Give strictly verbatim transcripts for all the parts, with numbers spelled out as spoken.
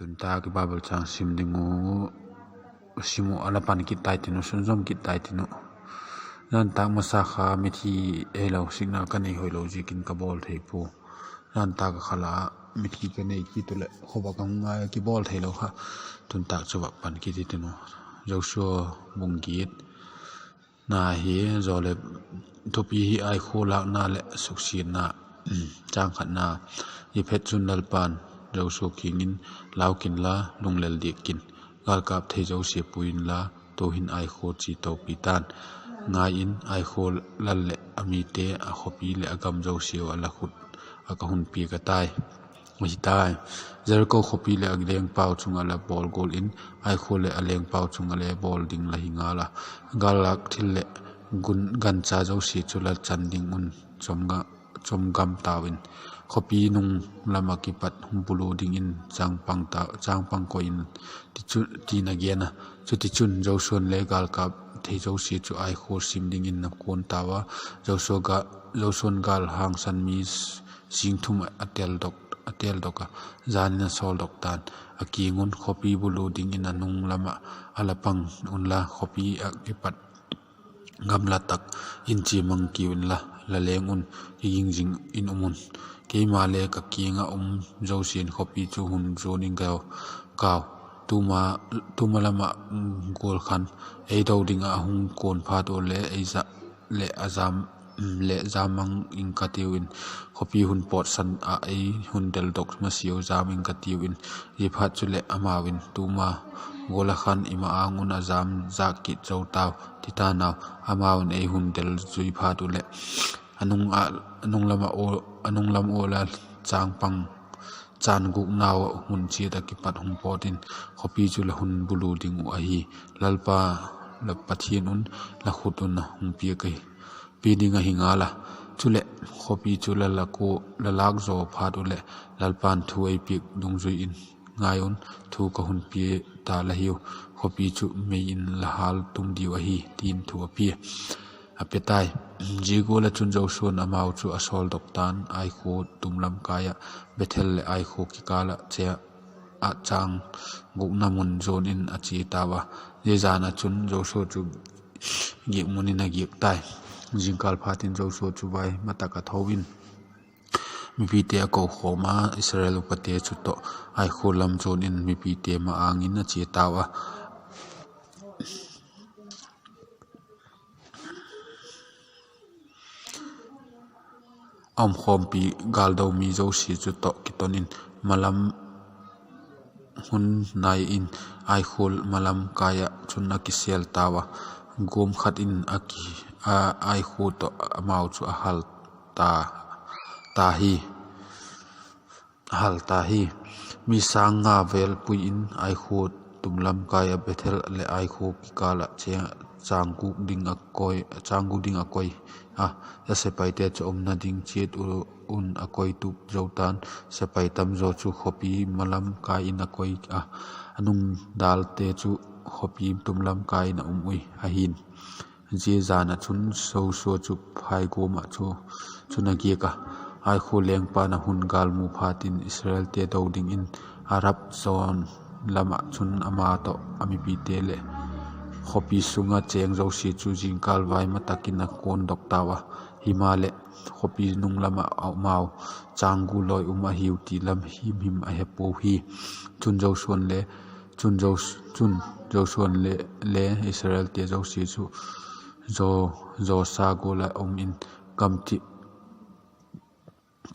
Tun tak i Bible châng sim ding uh, sim uh a la pan kit tai tin uh, sunzawm kit tai tin uh. Zan tak masa kha mithi hilo signal ka nei hoilo ziakin ka bawl thei pua. Zan tak a kha la mithi ka nei kit uh leh khawvak a hung ngai a kibawl theilo kha. Tun tak chu vak pan kit i tin uh. Joshua bung giat na hi, zaw le thupi hi Ai khua lâkna leh suksiatna. Châng khatna, Jephetha chun Lalpa'n Joshua kiang in, Lau kin la, lunglel diak kin, gâlkâp thei zosia pui inla, tu'hin Ai khua chia topi ta'n. Ngai in, Ai khua lal leh a mite, a khawpi leh a gam zosia uh a la khut ah ka hun piak a tai. Ahi tai, Jeriko khawpi leh a lengpau chung ah la bawl gual in, Ai khua leh a lengpau chung ah le bawl ding la hi ngal a. Gâllâk thil leh gancha zosia chu la chan ding un chomgam tau in, khawpi nung lam ah kipat bulu dingin chângpang koi in, ti'n a gen a. Chutichun, Joshua'n le gâlkâp thei zosia chu Ai khua sim dingin a kuan tau a. Joshua'n gâl hangsan mi sîng thum a teldok a, jan in a sawldok ta'n, a kiang un, Khawpi bulu dingin a nung lam ah a la pang unla, khawpi ah kipat gamla tak in chia mang kiu inla, la leng un kiging zing in um un. Keima le ka kiang ah um zosia'n khawpi chu hun zuan ing kau. Tuma lam ah gual khan ei do ding ah a hung kuan phat ua le, ei za leh a jam, leh jam mang ing ka tiu in, khawpi hun pawtsan ah ei hun deldok masiau jam ing ka tiu in. Ziaphat chuleh amau in, Tuma gual ah khan i ma-âng un a jam jâk kit zo tau, ti ta'n au. Amau in ei hun del zui phat uh leh, a nung lam ua la chângpang, chân gûknau ah hun chiat ah kipat hung pawt in, khawpi chu la hun bulu ding uh ahi. Lalpa la Pathian un la khut un a hung pia ding ahi ngal a. Chuleh, khawpi chu la lâk zaw phat uh leh, Lalpa'n thu ei piak dungzui in ngai un, thu ka hun pia ta la hiu. Khawpi chu mei in la hâl tum diu ahi, ti'n thu a pia, a pe tai. Zia gual ah chun Joshua'n amau chu a sawldok ta'n, Ai khua tum lam kai ah, Bethel leh Ai khua kikâl ah che ah, châng gûkna mun zuan in a chia tau a. Zia jan ah chun Joshua chu giak mun in a giak tai. Zingkâl phat in Joshua chu vai ma tak a tho in, mipite a kokhawm a, Israel upate chu tawh Ai khua lam zuan in mipite ma-âng in a chia tau a. A umkhawmpi gâldo mi zosia chu tawh kiton in, malam hun nai in Ai khua malam kai ah chun a kisêl tau a. Guam khat in Ai khua tawh amau chu a hal ta hi. Mi sâng nga vêl pui in Ai khua tum lam kai ah, Bethel leh Ai khua kikâl ah châng gûk ding a koi a, a sepaite chu umna ding chiat un a koi tup zo ta'n. Sepai tamzaw chu khawpi malam kai in a koi a, a nungdâlte chu khawpi tum lam kai in a um ui. Ahi'n, zia jan ah chun Joshua chu phaiguam ah chun a giak a, Ai khua lengpa'n a hun gâl mu phat in Israelte do dingin Araba zawn lam ah chun ama tawh a mipite leh khawpi sung ah chêng zosia chu zingkâl vai ma tak in a kuandok tau a. Himaleh, khawpi nung lam ah amau châng gu lawi um ahiu ti lam himhim a he puau hi. Chun Joshua'n le, chun Joshua'n le Israelte zosia chu zaw, zawsa gual ah um in gamthip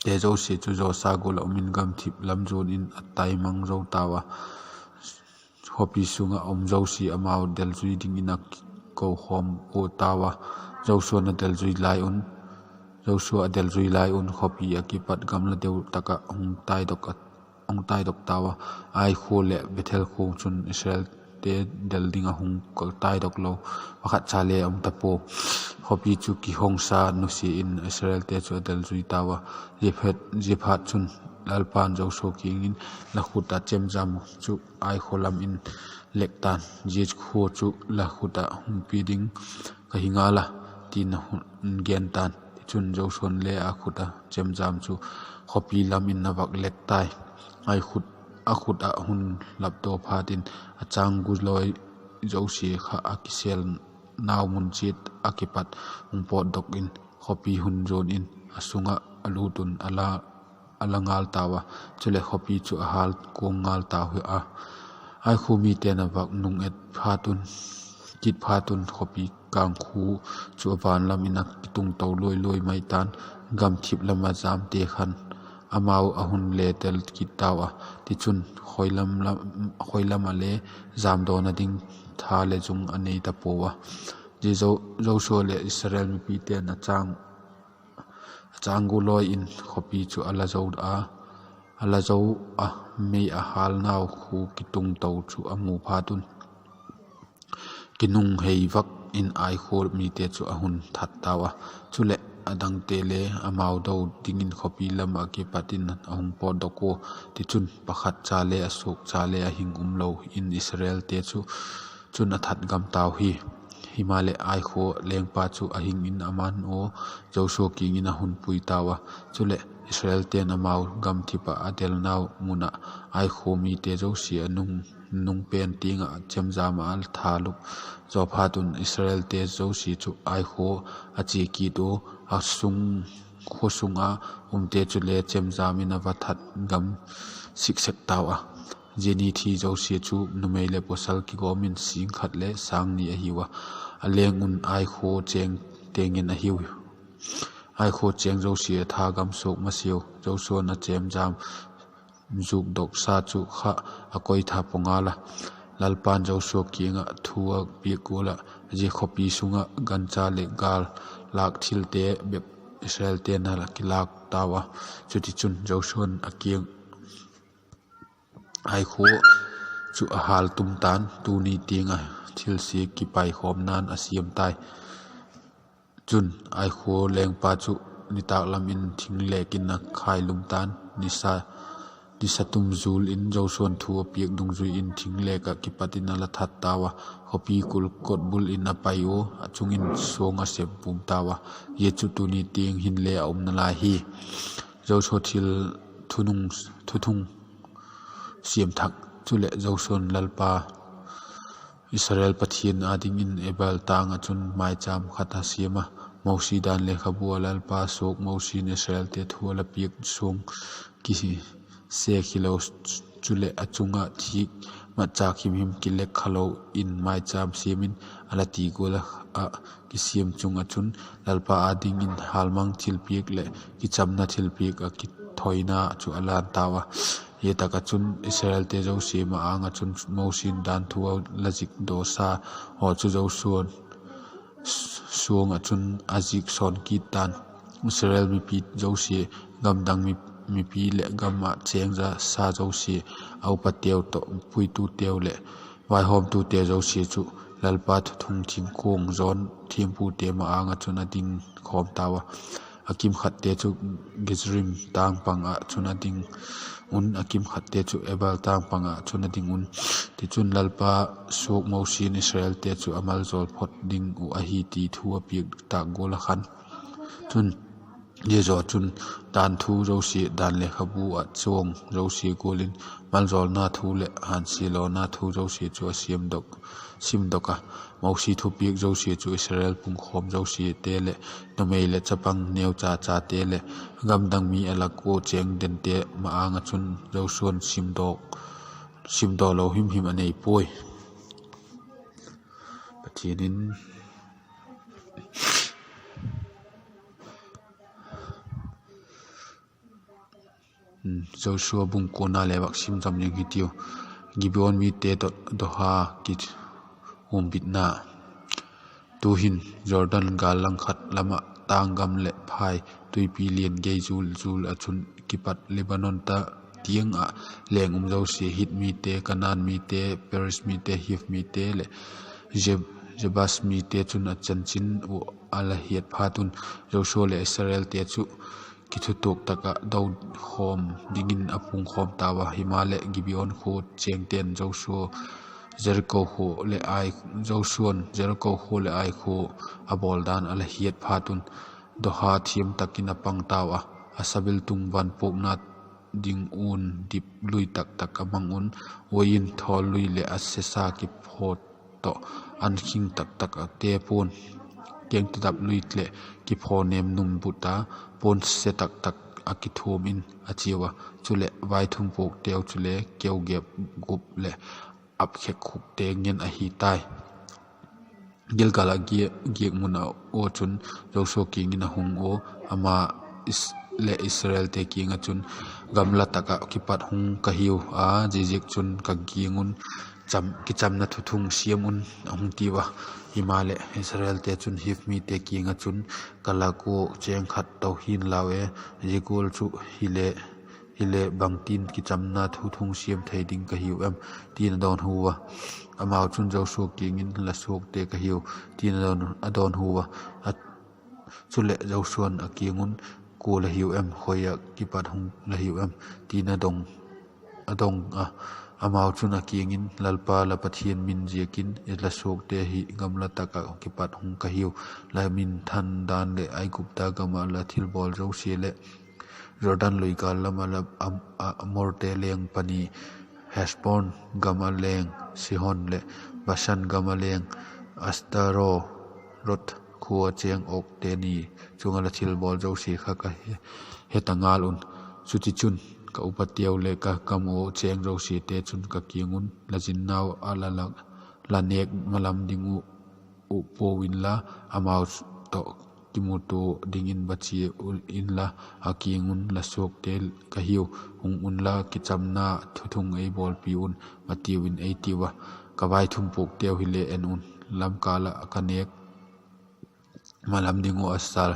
te zosia chu zawsa gual ah um in gamthip lam zuan in a tai mang zo tau a. Khawpi sung ah um zosia amau delzui dingin a kokhawm ua tau a. Joshua'n a delzui lai un, Joshua a delzui lai un khawpi ah kipat gamla deu tak ah hung taidok tau a. Ai khua leh Bethel khua chun Israelte del ding ah hung taidok lo pakhat cha le um ta pua. Khawpi chu kihongsa nusia in Israelte chu a delzui tau a. Ziaphat chun Lalpa'n Joshua kiang in, La khut ah chemjam chu Ai khua lam in lek ta'n, zia khua chu la khut ah hung pia ding ka hi ngal a, ti'n a hun gen ta'n. Tichun Joshua'n le a khut ah chemjam chu khawpi lam in a vak lek tai. Ai khut a khut ah hun lapdaw phat in, a changgu lawi zosia kha a kisêlnau mun chiat ah kipat hung pawtdok in, khawpi hun zuan in a sung ah a lût un a la, a la ngal tau a. Chuleh, khawpi chu a hâl kuang ngal tau hi a. Ai khua mite'n a vak nung et phat un, kit phat un, khawpi kângkhu chu a van lam in a kitung to luai luai mai ta'n, gamthip lam ah jamte khan amau a hun le tel kit tau a. Tichun, khoi lam ah le jamdawna ding tha leh zung a nei ta puau a. Zia Joshua leh Israel mipite'n a chang, a changgu lawi in khawpi chu a la zo a, a la zo a, mei a hâlnau khu kitung to chu a mu phat un, kinunghei vak in Ai khua mite chu a hun that tau a. Chuleh, a dangte le amau do dingin khawpi lam ah kipat in a hung pawtdok ua. Tichun, pakhat cha le a suak cha le a hing um lo in Israelte chu chun a that gam tau hi. Himaleh, Ai khua lengpa chu a hing in a man ua, Joshua kiang in a hun pui tau a. Chuleh, Israelte'n amau gamthip ah a delnau mun ah Ai khua mite zosia a nung, nung pen tiang ah chemjam ah a thalup zaw phat un, Israelte zosia chu Ai khua a chia kit ua, a sung, khua sung ah umte chule chemjam in a va that gam siksek tau a. Zia ni thi zosia chu numei leh pawsal kigawm in sîng khat leh sâng ni a hiu a. A leng un Ai khua chêng teng in a hiu. Ai khua chêng zosia a tha gam suak masiau. Joshua'n a chemjam zukdoksa chu kha a koitha pua ngal a. Lalpa'n Joshua kiang ah thu a piak gual ah, zia khawpi sung ah gancha leh gâl lâk thilte bep Israelte'n a la kilâk tau a. Chutichun, Joshua'n a kiang Ai khua chu a hâl tum ta'n, tuni tiang ah thilsia kipaikhawmna'n a siam tai. Chun, Ai khua lengpa chu nitâk lam in thinglêk in a khailum ta'n, nisa, nisa tum zul in Joshua'n thu a piak dungzui in thinglêk ah kipat in a la that tau a. Khawpi kul kotbul in a pai ua, a chung in suang a sem pum tau a. Zia chu tuni tiang hinle a um nalai hi. Joshua thil thunung, thuthung siam thak. Chuleh, Joshua'n Lalpa Israel Pathian â dingin Ebal tâng ah chun maichâm khat a siam a. Mosi dan lekhabu ah Lalpa suak Mosi'n Israelte thu a la piak suang kisek hilo, chuleh a chung ah thîk matchâk himhim kilek khalo in maichâm siam in a la ti gual ah kisiam chung ah chun Lalpa â dingin hâlmang thilpiak leh kichamna thilpiak ah kithoina chu a lan tau a. Zia tak ah chun Israelte zosia ma-âng ah chun Mosi'n dan thu a la zikdawsa haw chu Joshua'n suang ah chun a zik sawn kit ta'n. Israel mipi zosia, gamdang mi, mipi leh gam ah chêng za sa zosia, a upateu tawh puituteu leh vaihawmtute zosia chu Lalpa thuthung thingkuang zawn thiampute ma-âng ah chun a ding khawm tau a. A kimkhatte chu Gerizim tâng pang ah chun a ding un, a kimkhatte chu Ebal tâng pang ah chun a ding un. Tichun, Lalpa suak Mosi'n Israelte chu a maljawl phot ding uh ahi ti thu a piak tâk gual ah khan chun, zia zaw chun dan thu zosia, dan lekhabu ah chuang zosia gual in maljawlna thu leh hânsia lawna thu zosia chu a siamdok, simdok a. Mosi thupiak zosia chu Israel pungkhawm zosiate leh numei leh chapang neucha chate leh gamdang mi a lak ua chêng dente ma-âng ah chun Joshua'n simdaw, simdaw lo himhim a nei puai. Pathian in Joshua bung kuana le vak sim zam ding hitiu. Gibeon mite tawh Doha kihumbitna. Tu'hin Jordan gâl langkhat lam ah tâng gam leh phai, tuipi lian gei zul zul ah chun kipat Lebanon ta tiang ah leng um zosia, Hit mite, Kanaan mite, Periz mite, Hiv mite leh Je-, Jebus mite chun a chanchin uh a la hiat phat un, Joshua leh Israelte chu kithutuak tak ah do khawm dingin a pungkhawm tau a. Himaleh, Gibeon khua chêngte'n Joshua Jeriko khua leh ai, Joshua'n Jeriko khua leh ai khua a bawl dan a la hiat phat un, Doha thiam tak in a pang tau a. A sabiltung van puakna ding un dip lui tak tak a mang un, uain thawl lui leh a sesa kiphaw tawh an khing tak tak a te puan, kengtadap lui leh kiphaw nêm num but a, puan se tak tak a kithuam in a chiau a. Chuleh, vaithum puakteu chule keu gep gup leh ap khek khukte ngen ahi tai. Gilgal ah giak, giak mun ah aw chun Joshua kiang in a hung ua, ama Is-, leh Israelte kiang ah chun, Gamla tak ah kipat hung ka hiu a, ziaziakchun ka kiang un cham, kichamna thuthung siam un, a hung tiu a. Himaleh, Israelte chun Hiv mite kiang ah chun, Ka lak ua chêng khat to hi'n lau e, zia gual chu hile, hile bangtin kichamna thuthung siam thei ding ka hiu em? ti'n a dawnhu a. Amau chun Joshua kiang in, La suakte ka hiu, ti'n a dawn, a dawnhu a. A, chuleh, Joshua'n a kiang un, Kua la hiu em? Khoi ah kipat hung la hiu em? ti'n a dong, a dong a. Amau chun a kiang in, Lalpa la Pathian min ziakin i la suakte hi gamla tak ah kipat hung ka hiu. La min than dan leh Aigupta gam ah la thilbawl zosia leh Jordan lui gâl lam ah la Am-, Amorte leng pani, Hesbon gam ah leng Sihon leh Bashan gam ah leng Astarot khua chêng awkte ni chung ah la thilbawl zosia kha ka he, he ta ngal un. Chutichun, ka upateu leh ka gam ua chêng zosiate chun ka kiang un, La zinnau ah la, la, la nêk malam ding uh, uh puau inla, amau tawh kimutua dingin va chia u-, inla, a kiang un, La suakte ka hiu, hung unla, kichamna thuthung ei bawlpi un, va tiu in, ei tiu a. Ka vaithum puakteu hile en un, lamkâl ah ka nêk malam ding uh a sal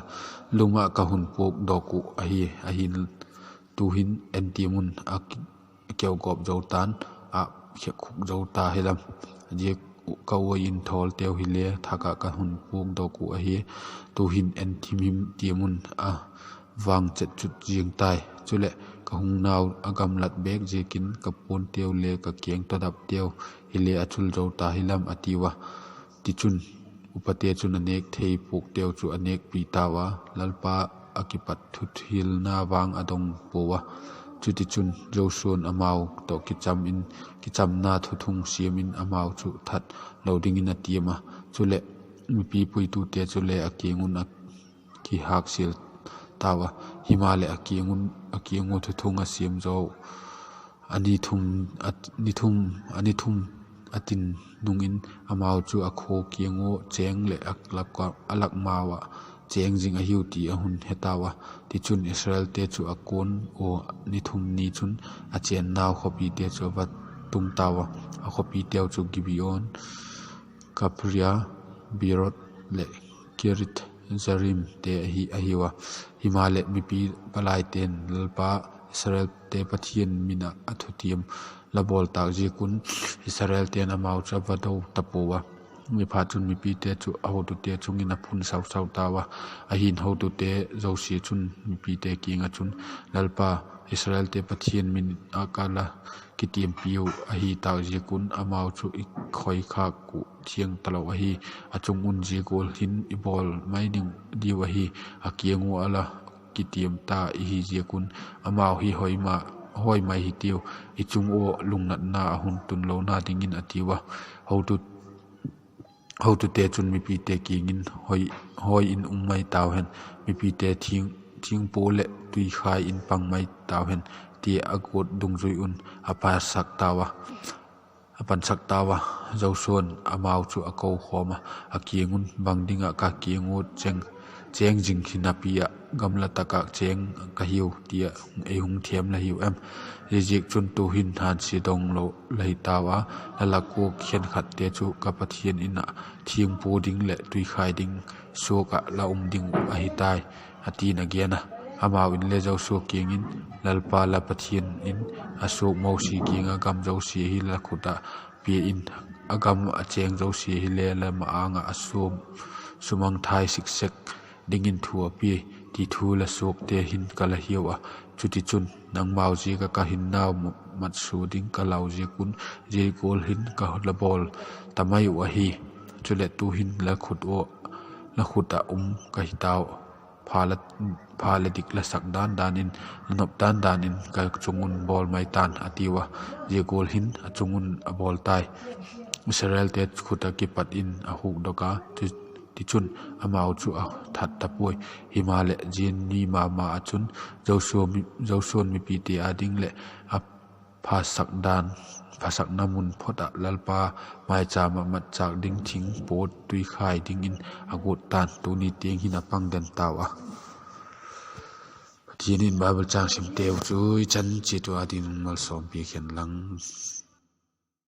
lum ah ka hun puakdok uh ahi, ahi'n tu'hin en tiam un, a ki-, keu gawp zo ta'n, a khek khuk zo ta hilam. Zia ka uain thawlteu hile thak ah ka hun puakdok uh ahi, tu'hin en thim him tiam un, a vang chet chut ziang tai. Chuleh, ka hung nau a gamlat bêk ziakin ka puanteu le ka kengtadapteu hile a chul zo ta hilam, a tiu a. Tichun, upate chun a nêk thei puakteu chu a nêkpi tau a, Lalpa a kipat thuthilna vang a dong pua a. Chutichun, Joshua'n amau tawh kicham in, kichamna thuthung siam in amau chu that lo dingin a tiam a. Chuleh, mipi puitute chule a kiang un a kihâksial tau a. Himaleh, a kiang un, a kiang ua thuthung a siam zo a ni thum, a ni thum, a ni thum a tin nung in amau chu a khua kiang ua chêng leh a lak, a lak mau ah chêng zing ahiu ti a hun he tau a. Tichun, Israelte chu a kuan ua ni thum ni chun a chênnau khawpite chu a va tung tau a. A khawpiteu chu Gibeon, Kaphira, Beeroth leh Kiriath-jearimte ahi, ahiu a. Himaleh, mipi palaite'n Lalpa Israelte Pathian min ah a thutiam la bawl tâk ziak un, Israelte'n amau chu a va do ta pua a. Zia phat chun mipite chu a hotute chung in a phun sau sau tau a. Ahi'n, hotute zosia chun mipite kiang ah chun, Lalpa, Israelte Pathian min ah ka la kitiampiu ahi tâk ziak un, amau chu i khoikhâk uh thiang talo ahi. A chung un zia gual hin i bawl mai ding diu ahi, a kiang ua a la kitiam ta i hi ziak un, amau hi hoi ma, hoi mai hitiu, i chung ua lungnatna a hun tun lona dingin, a tiu a. Hotu, hotute chun mipite kiang in, Hoi, hoi in um mai tau hen, mipite thing, thingpua leh tuikhai in pang mai tau hen, ti a guat dungzui un a pansak tau a. A pansak tau a, Joshua'n amau chu a kokhawm a, a kiang un, Bang ding ah ka kiang ua chêng, chêng zing hi napi ah gamla tak ah chêng ka hiu ti ah ei hung thiam la hiu em? Ziaziakchun, tu'hin hânsia dong lo la hi tau a, la lak ua khenkhatte chu ka Pathian In ah thingpua ding leh tuikhai ding suak ah la um ding uh ahi tai, a ti'n a gen a. Amau inle Joshua kiang in, Lalpa la Pathian in a suak Mosi kiang ah, Gam zosia hi la khut ah pia in, a gam a chêng zosia hile la ma-âng ah a sum, sumangthai sik sek dingin thu a pia, ti thu la suakte hin ka la hiau a. Chutichun, nangmau ziak ah ka hinnau matsua ding ka lau ziak un, zia gual hin ka la bawl ta mai uh ahi. Chuleh, tu'hin la khut ua, la khut ah um ka hi tau. pha la, pha la dik la sak dan dan in, la nop dan dan in ka chung un bawl mai ta'n, a tiu a. Zia gual hin a chung un a bawl tai. Israelte khut ah kipat in a hukdok a, ti, tichun amau chu a that ta puai. Himaleh, zia ni ma ma ah chun Joshua mi, Joshua mipite â ding leh a phasak dan, phasakna mun phot ah Lalpa mâichâm ah matchâk ding thing pawt tuikhai dingin a guat ta'n, tuni tiang hin a pang den tau a. Pathian in Bible châng simteu chu i chan chiat ua ding malsawmpiak hen lang.